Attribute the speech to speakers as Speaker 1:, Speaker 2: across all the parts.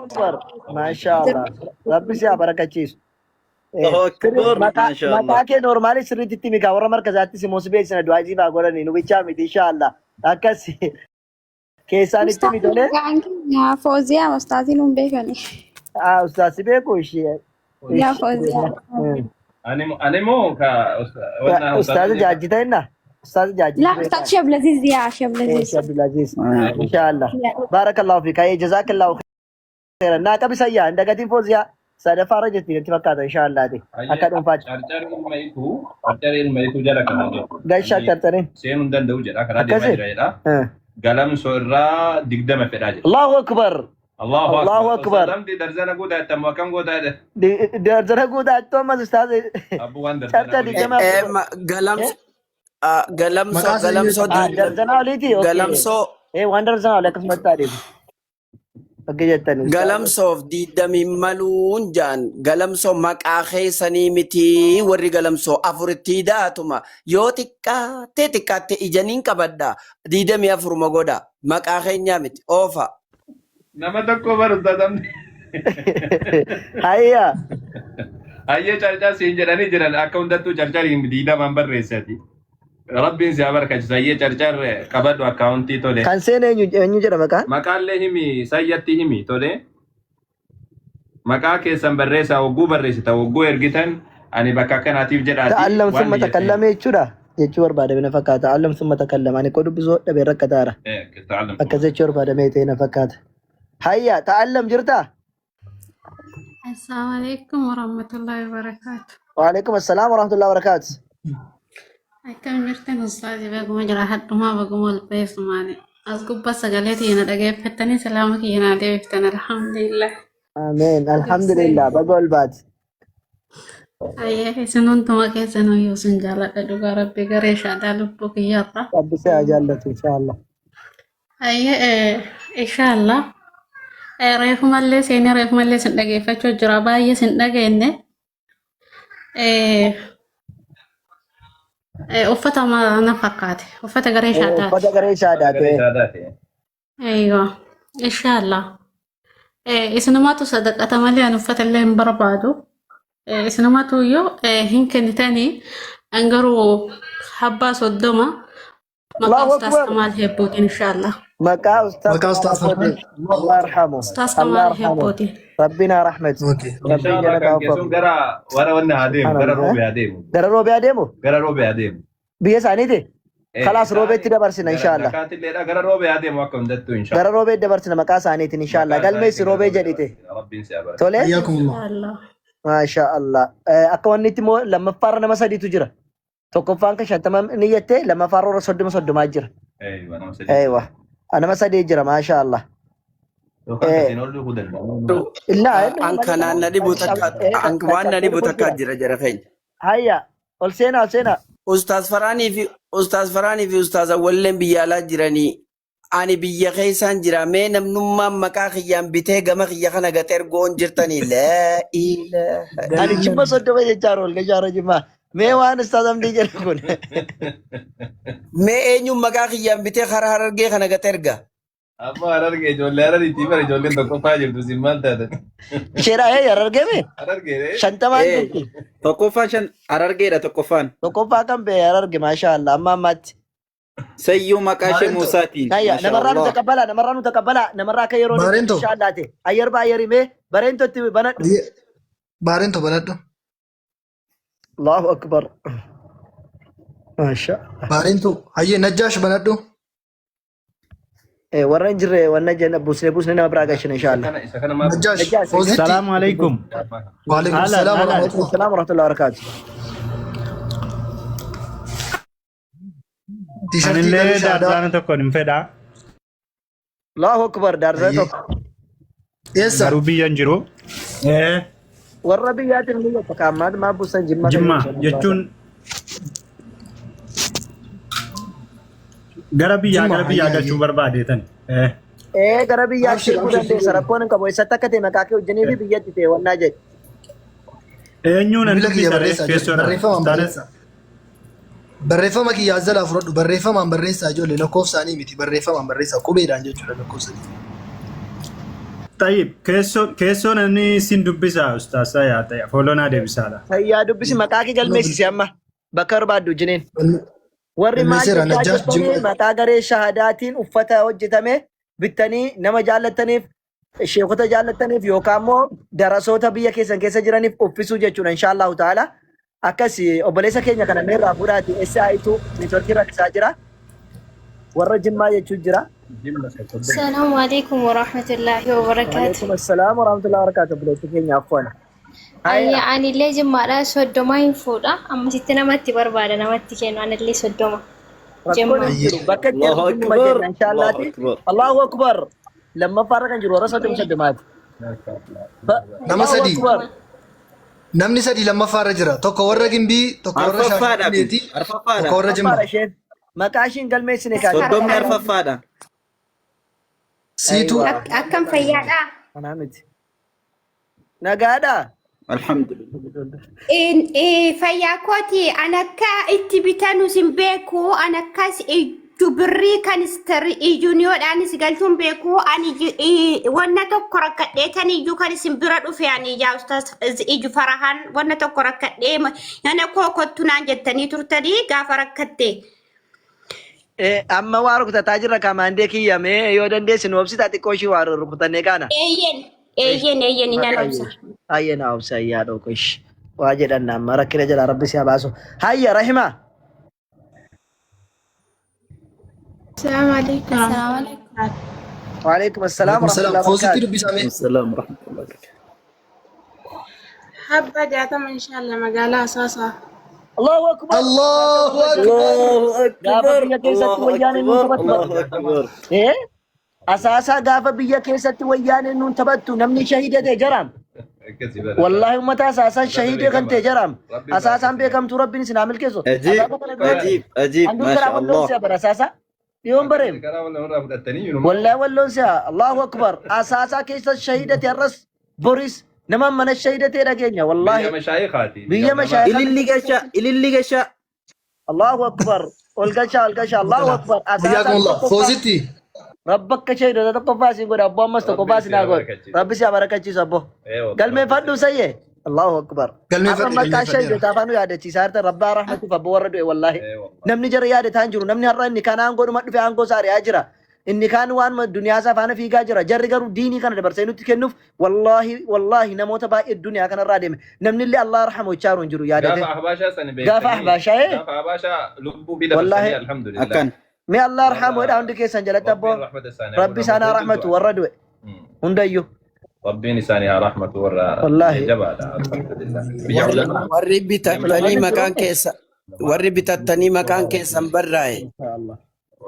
Speaker 1: Akbar. Maashaa Allah. Rabbi si haa barakachiisu. Eh,
Speaker 2: Allahu Akbar.
Speaker 1: Maqaa
Speaker 2: Maasha Allah.
Speaker 1: maqaa kee normaalii sirriitti itti mikaa warra markazaatti si moos beeksina du'aa isiif haa godhanii nu bichaa miti inshaallah. Akkas keessaan itti
Speaker 3: Ustaaziin
Speaker 1: mitolee
Speaker 3: maqaan keenya Fooziyaa ustaaziin hin beekani.
Speaker 1: ah ustaaz si beeku ishee.
Speaker 3: Yaa Fooziyaa.
Speaker 4: Ani ani moo ka wanna
Speaker 1: Ustaaza jaajjita inna? Ustaaza jaajjita
Speaker 3: La ustaaz Shablaziz yaa Shablaziz.
Speaker 1: Sheekh Abdulaziz. Inshaallah. Barakallahu fiik. Hayyee jazakallahu khairan. Naa qabi sayyaa hin dagatiin fooziyaa. Sadaffaa irra jirti natti fakkaata inshaallaati. Akka dhuunfaatti.
Speaker 4: Carcar ilma ituu carcar ilma ituu jala kana jedhu.
Speaker 1: Gashaa carcariin.
Speaker 4: Seenuu hin danda'u jedha karaa deemaa
Speaker 1: Akkasi?
Speaker 4: jira jedha. Galamsoo irraa 20 fedhaa jedha.
Speaker 1: Allahu akbar.
Speaker 4: Allahu
Speaker 1: Allahu akbar.
Speaker 4: Lamdi darzana guutaa itti ammoo akkam gootaa jedhe.
Speaker 1: Darzana guutaa itti ammas ustaaz.
Speaker 4: Abbuu waan darzana
Speaker 1: Carcar
Speaker 4: olii.
Speaker 1: 20.
Speaker 5: Eh, galamso galamso
Speaker 6: Maqaa isaa
Speaker 5: galamsoo
Speaker 1: Ah, darzana oliiti? Okay.
Speaker 5: galamsoo
Speaker 1: Eh, waan darzana olii akkasumatti adeemu. Akka jettani ustaaz.
Speaker 5: galamsoof diidamiin maluun jaan galamsoo maqaa keessanii miti warri galamsoo afuritti daatuma yoo xiqqaattee xiqqaatte ijaniin qabadha 24 godha maqaa keenyaa miti oofa.
Speaker 4: Nama tokko bar ustaaz amni.
Speaker 1: Hayya.
Speaker 4: Hayyee carcar siin jedhanii jiran akka hundattuu carcariin 20n barreessati. Rabbiin si haa barkachisu. Hayyee carcar qabadhu akkaawuntii tole.
Speaker 1: Kan seene eenyu eenyu jedha maqaan?
Speaker 4: Maqaallee himi sayyatti himi tole. Maqaa keessan barreessaa hogguu barreessita hogguu ergitan ani bakka akkanaatiif jedhaati
Speaker 1: Ta'allam
Speaker 4: waan
Speaker 1: summa
Speaker 4: niyyatee.
Speaker 1: takallame jechuudha. Jechuu barbaadame na fakkaata. Ta'allam summa takallam. Ani koo dubbisuu dhabe rakkataara.
Speaker 4: Ta'allam
Speaker 1: Akkas jechuu barbaadame ta'e na fakkaata. Hayya ta'allam jirtaa?
Speaker 7: Assalamu alaikum warahmatullahi wabarakatuh.
Speaker 1: Waalaikum assalaam warahmatullahi wabarakatuh.
Speaker 7: Akkam jirtan ustaazi baguma jira hadhumaa baguma ol beesumaani. As gubbaa sagalee tiyya na dhageeffattanii salaama kiyya naa deebiftan alhamdulillah.
Speaker 1: Ameen. Alhamdulillah. Baga ol baate.
Speaker 7: Ayyee isin hunduma keessan iyyuu isin jaaladha dhugaa rabbi garee shaadaa lubbuu kiyyaarra.
Speaker 1: Rabbi si haa jaallatu inshaallah.
Speaker 7: Ayyee inshaallah. Reefumallee seenee reefumallee isin dhageeffachuu jira baay'ee isin dhageenye. Uffata na fakkaate. Uffata garee shaadaati.
Speaker 1: Uffata garee shaadaati.
Speaker 4: Garee shaadaati.
Speaker 7: Eeyyoo. Inshaallah. Isinumatu sadaqata malee ani uffata illee hin barbaadu. Isinumatu iyyuu hin kennitanii an garuu habbaa 30 maqaa
Speaker 1: Allahu
Speaker 7: Ustaaz
Speaker 1: Akbar.
Speaker 7: Kamaal Hebbootiin inshaallah.
Speaker 1: Maqaa Ustaaz
Speaker 6: Maqaa
Speaker 1: Kamaal
Speaker 6: Ustaaz
Speaker 1: Hebbootiin. Allah yarhamu.
Speaker 7: Ustaaz
Speaker 1: Allah
Speaker 7: Kamaal
Speaker 1: yarhamu.
Speaker 7: Hebbootiin.
Speaker 1: Rabbina rahmat.
Speaker 6: Okay.
Speaker 1: Rabbiin
Speaker 4: Inshaallah
Speaker 1: jannata
Speaker 4: kan
Speaker 1: haa
Speaker 4: keessuun
Speaker 1: uffatu.
Speaker 4: gara warra wanna haa deemu gara
Speaker 1: Subhanallah.
Speaker 4: roobee haa deemu.
Speaker 1: Gara roobee adeemu?
Speaker 4: Gara roobee haa deemu.
Speaker 1: Biyya isaaniiti?
Speaker 4: Eh,
Speaker 1: Kalaas roobeetti
Speaker 4: isaanii
Speaker 1: dabarsina
Speaker 4: gara
Speaker 1: inshaallah.
Speaker 4: zakaatilleedha gara roobee haa deemu akka hundattuu inshaallah.
Speaker 1: Gara roobeetti dabarsina maqaa isaaniitiin inshaallah.
Speaker 4: Maqaa
Speaker 1: Galmeessi
Speaker 4: isaaniitiin gara
Speaker 1: roobee
Speaker 4: roobee
Speaker 1: jedhite.
Speaker 4: dabarsina. Rabbiin si haa barakachiisu.
Speaker 1: Tole?
Speaker 6: Hayyakumullah.
Speaker 7: Inshaallah.
Speaker 1: Maasha Allah. Akka wanni itti immoo lammaffaarra nama sadiitu jira. Tokkoffaan kan 50 niyyatte lammaffaarra warra 30 30 jira.
Speaker 4: Eeywa nama sadii.
Speaker 1: Eeywa. Nama sadii jira maasha Allah.
Speaker 4: Yookaan
Speaker 1: Eh,
Speaker 4: kasiin ol dhufuu danda'a.
Speaker 1: Illaa
Speaker 5: An kanaan na dhibu takka an waan na dhibu takka jira jara keenya.
Speaker 1: Hayya ol seenaa ol seenaa.
Speaker 5: Ustaaz Faraanii fi Ustaaz Awwalleen biyya alaa jiranii ani biyya keessaan jira mee namnummaan maqaa kiyyaan bitee gama kiyya kana gad ergoon jirtanii laa ilaaha
Speaker 1: Ani jimma 30 jechaa ol gashaara jimmaa. Mee waan Ustaaz Amdii jedhu kun.
Speaker 5: Mee eenyuun maqaa kiyyaan bitee karaa harargee kana gad erga?
Speaker 4: Amma harargee ijoollee harariitii bara ijoolleen tokkoffaa jirtu siin maal taatan?
Speaker 1: Isheedhaa ee harargee mee?
Speaker 4: Harargee
Speaker 1: 50n
Speaker 2: Eh,
Speaker 1: jirti.
Speaker 2: tokkoffaan shan harargeedha tokkoffaan.
Speaker 1: Tokkoffaa kan ba'e hararge maashaa Allah amma ammaatti.
Speaker 2: Sayyuu maqaa ishee
Speaker 6: Baarento.
Speaker 2: Muusaatiin.
Speaker 1: Hayya
Speaker 2: Maashaa
Speaker 1: namarraa nu
Speaker 2: Allah.
Speaker 1: taqabbalaa namarraa nu taqabbalaa namarraa akka yeroo
Speaker 6: Baarento.
Speaker 1: inshaa Allah ta'e. Ayyar baay'ee mee bareento itti banadhu.
Speaker 6: Baarento banadhu.
Speaker 1: Allahu akbar. Maashaa.
Speaker 6: Baarento. Hayyee Najjaash banadhu.
Speaker 1: Warra hin jirre wanna jenna buusnee buusnee nama biraa gashina
Speaker 4: isa
Speaker 1: inshallah.
Speaker 4: kana isa kana maaf
Speaker 6: Najjaash.
Speaker 1: Najjaash.
Speaker 6: Foozitti.
Speaker 8: Salaamu alaikum.
Speaker 6: Waalaikum
Speaker 8: Ahlan,
Speaker 6: salaam
Speaker 8: ahlan.
Speaker 6: warahmatullah.
Speaker 1: Salaam warahmatullahi wabarakatuh.
Speaker 6: Tiishartii
Speaker 8: Anillee
Speaker 6: garee shaadaa.
Speaker 8: daarzaana tokko hin fedha.
Speaker 1: Allahu akbar daarzana
Speaker 6: Hayyee.
Speaker 1: tokko.
Speaker 6: Eessa?
Speaker 8: Garuu biyya hin jiru. Eh,
Speaker 1: Warra biyyaatiin ni jetta kaammaan maa buusan jimma kan
Speaker 8: Jimma
Speaker 1: jedhu
Speaker 8: jechuun gara biyyaa
Speaker 6: Jimma
Speaker 8: gara biyyaa
Speaker 6: hayyee
Speaker 8: galchuu
Speaker 6: hayyee.
Speaker 8: barbaadeetan. Eh,
Speaker 1: Ee gara biyyaatti
Speaker 6: Abshir
Speaker 1: erguu
Speaker 6: abshir
Speaker 1: dandeessa
Speaker 6: siif
Speaker 1: rakkoon hin qabu eessatti akka ta'e maqaa kee wajjinii fi biyyatti ta'e wannaa jedhi.
Speaker 8: eenyuun an
Speaker 6: Bilbila kiyya
Speaker 8: dubbisa ree
Speaker 6: barreessaa ijoollee.
Speaker 8: keessoodha.
Speaker 6: Barreeffamaan
Speaker 8: Ustaaza
Speaker 6: barreessaa. Barreeffama kiyya as jalaa fudhadhu. Barreeffamaan barreessaa ijoollee lakkoofsaanii miti. Barreeffamaan barreessaa qubeedhaan jechuudha lakkoofsa.
Speaker 8: Tayyib, keessoo namni isin dubbisa ustaas yaa ta'e follow naa deebisaadha.
Speaker 1: Sayyaa dubbisi maqaa kee galmeessisi amma bakka barbaaddu wajjiniin. Warri maal
Speaker 6: Galmeesseera
Speaker 1: jechaa
Speaker 6: Najjaash
Speaker 1: jirtanii
Speaker 6: Jimmaa.
Speaker 1: maqaa garee shahadaatiin uffata hojjetame bittanii nama jaallattaniif sheekota jaallattaniif yookaan immoo darasoota biyya keessan keessa jiraniif uffisuu jechuudha inshaallahu ta'ala. Akkas obboleessa keenya kana meerraa fuudhaati SI'tu neetworkii rakkisaa jira. Warra Jimmaa jechuun jira.
Speaker 9: Assalamu alaikum warahmatullahi wabarakatuh.
Speaker 1: Waalaikum assalaam warahmatullahi wabarakatuh obboleessi keenya afwan.
Speaker 9: Ayya
Speaker 1: Hayya.
Speaker 9: anillee jimmaadha 30 hin fuudha. Ammasitti namatti barbaada namatti kennu anillee 30
Speaker 1: Rakkoon
Speaker 9: jimmaa.
Speaker 1: hin jiru. Bakka itti
Speaker 2: Allahu
Speaker 1: ergu jimmuma
Speaker 2: akbar.
Speaker 1: jenna
Speaker 2: Allahu
Speaker 1: inshaallaati.
Speaker 2: akbar.
Speaker 1: Allahu akbar. Lammaffaarra kan jiru warra 33ti.
Speaker 6: Nama
Speaker 1: Allahu
Speaker 6: sadii.
Speaker 1: akbar.
Speaker 6: Namni sadii lammaffaarra jira. Tokko warra Gimbii, tokko warra
Speaker 2: Arfaffaadha kun.
Speaker 6: Shaashamneeti, tokko
Speaker 2: Arfaffaadha.
Speaker 6: warra Jimmaa.
Speaker 1: Arfaffaadha isheen. Maqaa ishiin galmeessine kaa.
Speaker 2: 30 arfaffaadha.
Speaker 6: Siitu
Speaker 1: Aywa.
Speaker 10: Akkam fayyaadhaa?
Speaker 1: Kanaa miti. Nagaadhaa?
Speaker 2: Alhamdulillah.
Speaker 10: Fayyaa kooti an akka itti bitanus hin beeku an akkas ijju birrii kan iyyuuniyoodhaanis galchuun beeku ani wanna tokko rakkadheetan iyyuu kan isin bira dhufe ani yaa ustaas ijju farahaan wanna tokko rakkadhee mana koo kottu naan jettanii turtanii gaafa rakkatte.
Speaker 1: Amma waa rukutataa jirra kaamaandee kiyya mee yoo dandeesse nu obsitaa xiqqoo ishii waa rukutannee kaana.
Speaker 10: Eeyyen eeyyen eeyyen nan obsa.
Speaker 1: Hayya na obsa hayyaa dhooqo ishi. Waa jedhan amma rakkina jalaa rabbi si haa baasu. Hayya Rahima.
Speaker 7: Assalamu alaikum
Speaker 3: Assalamu alaikum.
Speaker 7: warahmatullahi.
Speaker 1: Waalaikum assalaam
Speaker 6: Waalaikum salaam.
Speaker 1: warahmatullahi
Speaker 6: Foositti
Speaker 1: wabarakaatu.
Speaker 6: dubbisaa mee.
Speaker 2: Assalamu warahmatullahi wabarakatuh.
Speaker 7: Habba 60 inshallah magaalaa Asaasaa.
Speaker 1: Allahu akbar.
Speaker 6: Allahu akbar.
Speaker 2: Allahu
Speaker 1: Gaafa
Speaker 2: akbar.
Speaker 1: biyya keessatti
Speaker 2: Allahu
Speaker 1: wayyaaneen nuun
Speaker 2: akbar.
Speaker 1: taphattu.
Speaker 2: Allahu akbar.
Speaker 1: Eh? Asaasaa gaafa biyya keessatti wayyaaneen nuun taphattu namni shahiida ta'e jaraam.
Speaker 4: Akkasii bara.
Speaker 1: Wallaahi ummata asaasaan
Speaker 4: Ummata
Speaker 1: shahiida kan
Speaker 4: beekamaa.
Speaker 1: ta'e jaraam.
Speaker 4: Rabbiin
Speaker 1: Asaasaan
Speaker 4: barakasiisa.
Speaker 1: beekamtuu rabbiin isin haa milkeessu.
Speaker 2: Ajiib.
Speaker 1: Asaasa kana dura
Speaker 2: Ajiib. Ajiib.
Speaker 1: anduun
Speaker 2: Maasha
Speaker 1: karaa walloon
Speaker 2: Allah.
Speaker 1: si'a bara asaasaa. Dhiyoon bareem.
Speaker 4: Akkasii karaa walloon irraa fudhattanii jiru.
Speaker 1: Wallaahi walloon si'a. Allahu akbar. Asaasaa keessa shahiida ta'e har'as boris nama mana shahiida ta'e dhageenya.
Speaker 4: Biyya
Speaker 1: Wallaahi
Speaker 4: mashaayikaati. Biyya
Speaker 1: biyya
Speaker 4: ulamaati.
Speaker 1: mashaayikaa
Speaker 2: Ililli gasha. Ililli gasha.
Speaker 1: Allahu akbar. Ol galchaa ol galchaa. Allahu akbar. Asaasaan
Speaker 6: Hayyaakumullah.
Speaker 1: tokkoffaa.
Speaker 6: Foositti.
Speaker 1: Rabba akka shahiidota tokkoffaa siin godha. Abboo ammas tokkoffaa
Speaker 4: Rabbiin
Speaker 1: siin
Speaker 4: si haa
Speaker 1: haa godhu.
Speaker 4: barakachiisu.
Speaker 1: Rabbi si haa barakachiisu abboo.
Speaker 4: Ee wallahi Rabbi
Speaker 1: Galmeeffadhu
Speaker 4: si haa
Speaker 1: sayyee. Allahu akbar. Har'a
Speaker 6: Galmeeffadhe
Speaker 1: maqaa
Speaker 6: galmeeffadheera.
Speaker 1: shahiidotaa afaan nu yaadachiisaa jirtan rabbaa rahmatuuf abboo warra du'e wallaahi.
Speaker 4: Ee wallahi.
Speaker 1: Namni jara yaadataa hin jiru. Namni har'a inni kaan aangoo dhuma dhufe aangoo isaa ari'aa jira. Inni kaan waan duniyaa isaa faana fiigaa jira. Jarri garuu diinii kana dabarsee nutti kennuuf wallaahi wallaahi namoota baay'ee duniyaa kanarraa deeme. Namni illee Allah rahamu jechaa jiru hin jiru yaadate.
Speaker 4: Gaafa ahbaashaa sani
Speaker 1: Gaafa
Speaker 4: beektanii
Speaker 1: ahbaashaa ee
Speaker 4: gaafa ahbaashaa lubbuu fi dabarsanii
Speaker 1: wallaahi
Speaker 4: alhamdulillah.
Speaker 2: Akkan.
Speaker 1: mee Allah rahamu jedha
Speaker 4: Warra
Speaker 1: hundi keessan jalatti abboo
Speaker 4: Rabbiin rahmata isaanii haa
Speaker 1: Rabbi
Speaker 4: godhu
Speaker 1: isaan haa
Speaker 4: namoota hedduu
Speaker 1: rahmatu
Speaker 4: du'an.
Speaker 1: warra du'e hundayyuu
Speaker 4: Rabbiin isaanii haa rahmatu warra biyya
Speaker 1: wallaahi
Speaker 4: jabaadha alhamdulillah. Biyya
Speaker 1: warri
Speaker 4: ulamaa
Speaker 5: Warri
Speaker 4: biyya
Speaker 5: bitattanii
Speaker 1: ulamaatti
Speaker 5: maqaan
Speaker 1: jiru
Speaker 5: keessa warri bitattanii maqaan keessan barraa'e
Speaker 1: inshaallah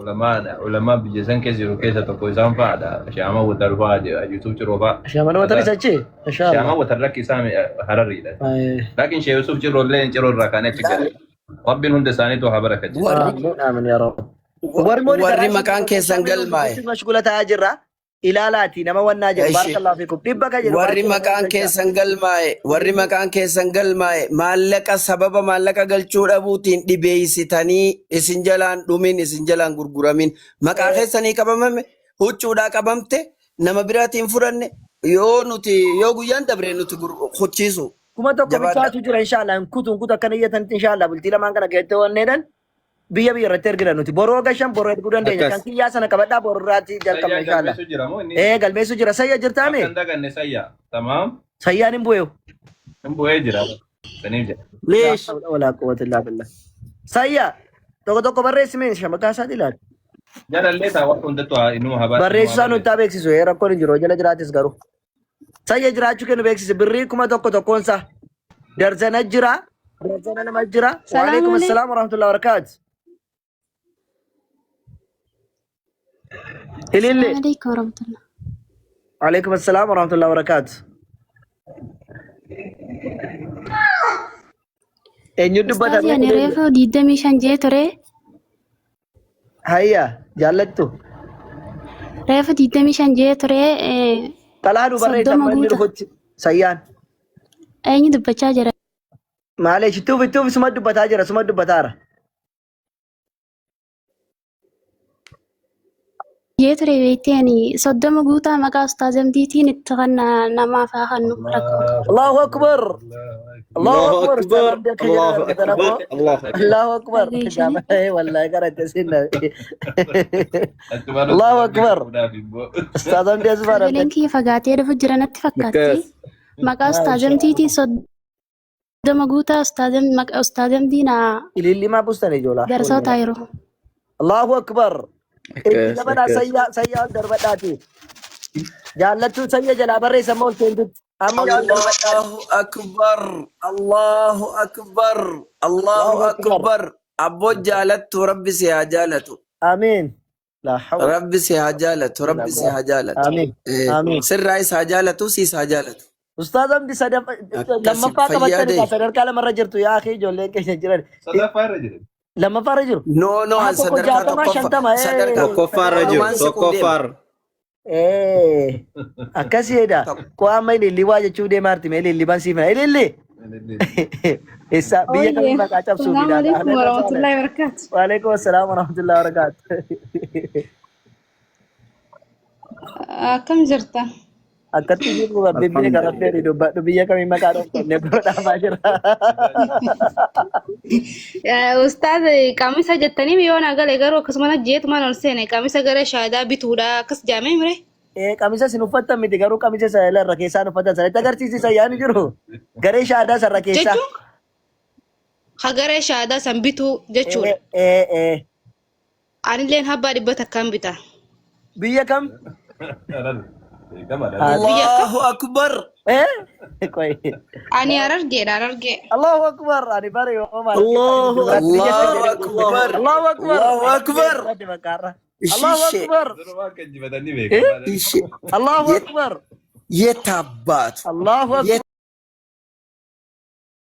Speaker 4: ulamaan ulamaa biyya san keessa jiru keessa tokko isaan fa'aadha. Shaama watar fa'aa Yusuf Ciroo fa'a.
Speaker 1: shaman watar isa achi
Speaker 4: Shaama
Speaker 1: inshaallah
Speaker 4: watar lakki isaa Harariidha. Laakiin Sheekh Yusuf Ciroo illee Ciroo irraa kaanee achi gale. Rabbiin hunda isaaniitu haa barakachiisu.
Speaker 5: warri
Speaker 1: amiin amiin yaa rabbi warri mooni
Speaker 5: warri
Speaker 1: karaa isin
Speaker 5: maqaan keessan galmaa'e
Speaker 1: dubbisuuf mashgula ta'aa jirra ilaalaati nama wannaa jedhu
Speaker 5: Ishi.
Speaker 1: baarakallahu fiikum dhibba ka jedhu
Speaker 5: Warri
Speaker 1: baay'ee
Speaker 5: maqaan
Speaker 1: nama
Speaker 5: keessan galmaa'e warri maqaan keessan galmaa'e maallaqa sababa maallaqa galchuu dhabuutiin dhibeessitanii isin jalaan dhumin isin jalaan gurguramin maqaa keessanii qabamame huccuudhaa qabamte nama biraatiin fudhanne yoo nuti yoo guyyaan dabre nuti hucciisu
Speaker 1: 1000
Speaker 5: jabaadha.
Speaker 1: bichaatu jira inshallah hin kutu hin kutu akkana iyyatanitti inshallah bultii lamaan kana keessatti wanneedhan biyya biyya irratti ergina nuti boroo gashan boroo erguu dandeenya kan
Speaker 2: Akkas.
Speaker 1: kiyyaa sana qabadhaa boroo irraatti jalqabna
Speaker 4: Sayyaan
Speaker 1: inshallah
Speaker 4: galmeessuu jira moo inni?
Speaker 1: ee galmeessuu jira sayya jirtaame
Speaker 4: Akka hin daganne sayyaa. Tamaam.
Speaker 1: sayyaan hin bu'eewu
Speaker 4: Hin bu'ee jira. Saniif jira.
Speaker 1: laa
Speaker 2: Leesh.
Speaker 1: hawla walaa quwwata illaa billah sayya tokko tokko barreessi mee maqaa isaati ilaali
Speaker 4: Jarallee taa waan hundattuu haa inuma haa
Speaker 1: barreessuu isaa
Speaker 4: barreessu.
Speaker 1: nutti haa beeksisu ee rakkoon hin jiru jala jiraatis garuu Sayya jiraachuu kennu beeksise birrii 1000 tokkoonsa darzana jira darzana nama jira
Speaker 3: Salaamu
Speaker 1: waalaikum
Speaker 3: alaikum.
Speaker 1: assalaam warahmatullahi wabarakaatu ililli
Speaker 3: Assalamu alaikum warahmatullah.
Speaker 1: waalaikum assalaam warahmatullahi wabarakaatu eenyu
Speaker 3: Ustaazi
Speaker 1: dubbatame
Speaker 3: ani
Speaker 1: ililli
Speaker 3: reefu 25 jee ture.
Speaker 1: hayya jaallattu
Speaker 3: Reefu 25 jee ture.
Speaker 1: xalaa nu barreessa
Speaker 3: 30
Speaker 1: amma inni
Speaker 3: guuta.
Speaker 1: dhufutti sayyaan
Speaker 3: Eenyu dubbachaa jira?
Speaker 1: maaleesh ittuuf ittuuf suma dubbataa jira suma dubbataara
Speaker 3: Jee ture beektee ani 30 guutaa maqaa Ustaaz Amdiitiin itti kan namaaf haa kennu rakkoo qabu.
Speaker 1: Allahu akbar. Allahu
Speaker 2: Allahu
Speaker 1: akbar. Ustaaz
Speaker 2: akbar.
Speaker 1: Amdii akka jedhan
Speaker 2: Allahu
Speaker 1: argatan
Speaker 2: akbar.
Speaker 1: ammoo.
Speaker 2: Allahu akbar.
Speaker 1: Allahu akbar.
Speaker 3: Dhageessanii.
Speaker 1: Wallahi qarate sinna. Allahu akbar. Ustaaz Amdii asuma
Speaker 3: Sagaleen
Speaker 1: argatan.
Speaker 3: kiyya fagaatee dhufu jira natti fakkaatti.
Speaker 2: Akkas.
Speaker 3: Maqaa Ustaaz
Speaker 1: Maasha
Speaker 3: Amdiitiin
Speaker 1: Allah.
Speaker 3: 30 guutaa Ustaaz Amdii naa
Speaker 1: Ililli maa buustan ijoolaa.
Speaker 3: darsoota yeroo.
Speaker 1: Allahu akbar. Itti
Speaker 2: Akkas.
Speaker 1: dabalaa
Speaker 2: Akkas.
Speaker 1: sayyaa sayyaa ol darbadhaati. Jaallattuu sayya jalaa barreessa amma ol seentutti. Amma ol darbadhaati.
Speaker 5: Allahu akbar. Allahu akbar. Allahu
Speaker 1: Allahu akbar.
Speaker 5: akbar. Abboo jaalattu rabbi si haa jaalatu.
Speaker 1: Amiin. La hawla
Speaker 5: Rabbi si haa jaalatu.
Speaker 1: wala
Speaker 5: Rabbi si
Speaker 1: quwwata.
Speaker 5: haa jaalatu.
Speaker 1: Amiin. Amiin.
Speaker 5: Sirraa is haa jaalatu siis haa jaalatu.
Speaker 1: Ustaaz Amdi
Speaker 5: Akkasi
Speaker 1: lammaffaa
Speaker 5: fayyaa
Speaker 1: qabattanii
Speaker 5: dee.
Speaker 1: sadarkaa lamarra jirtu yaa akhi ijoolleen keenya jiran.
Speaker 4: Sadaffaa irra jiran.
Speaker 1: Lammaffaa irra jiru.
Speaker 5: No no
Speaker 1: Aha
Speaker 5: an
Speaker 1: tokko
Speaker 5: sadarkaa
Speaker 1: 60
Speaker 5: tokkoffa
Speaker 1: 50.
Speaker 5: sadarkaa
Speaker 2: Tokkoffaa irra jiru.
Speaker 5: walumaan siquun deema.
Speaker 2: Tokkoffaa irra.
Speaker 1: Akkasii jedha. Koo amma ililli waa jechuu deemaa jirti mee ililli bansiifna. Ililli. Eessa biyya
Speaker 7: Oye,
Speaker 1: kamii maqaa cabsuuf
Speaker 7: salaamu
Speaker 1: ilaala.
Speaker 7: alaikum
Speaker 1: Ahlan wa sahlan.
Speaker 7: warahmatullahi wabarakatuh.
Speaker 1: Waalaikum assalam warahmatullahi wabarakatuh.
Speaker 7: Akkam jirta?
Speaker 1: Akkatti jiru rabbiin biyya kan
Speaker 2: Alhamdulillah.
Speaker 1: rabbiin dubbadhu biyya kamii maqaa dhoofne bira dhaabaa jira.
Speaker 7: Ustaaz qamisa jettanii yoo na gale garuu akkasuma jeetumaan ol seene qamisa gara shaadaa bituudha akkas jaamee mire.
Speaker 1: Ee qamisa isin uffattan miti garuu qamisa isa irra keessaan uffatan sana itti agarsiisisa yaani jiru. Garee shaadaa sarara keessaa.
Speaker 7: Jechuun ha garee shaadaa san bituu jechuudha.
Speaker 1: Ee ee ee.
Speaker 7: Anilleen habbaa 100n bita.
Speaker 1: Biyya kam?
Speaker 7: Biyya kam?
Speaker 5: Allahu akbar.
Speaker 1: Eh? Qoy.
Speaker 7: Ani Harargeedha Harargee.
Speaker 1: Allahu akbar. Ani bare yoo maal
Speaker 2: Allahu
Speaker 1: biyya
Speaker 2: akbar.
Speaker 5: Allahu akbar.
Speaker 1: Allahu akbar.
Speaker 5: Allahu akbar.
Speaker 1: Allahu
Speaker 5: Ishee.
Speaker 1: akbar.
Speaker 5: Ishee.
Speaker 1: Allahu akbar.
Speaker 5: Yetabbaatu.
Speaker 1: Allahu akbar.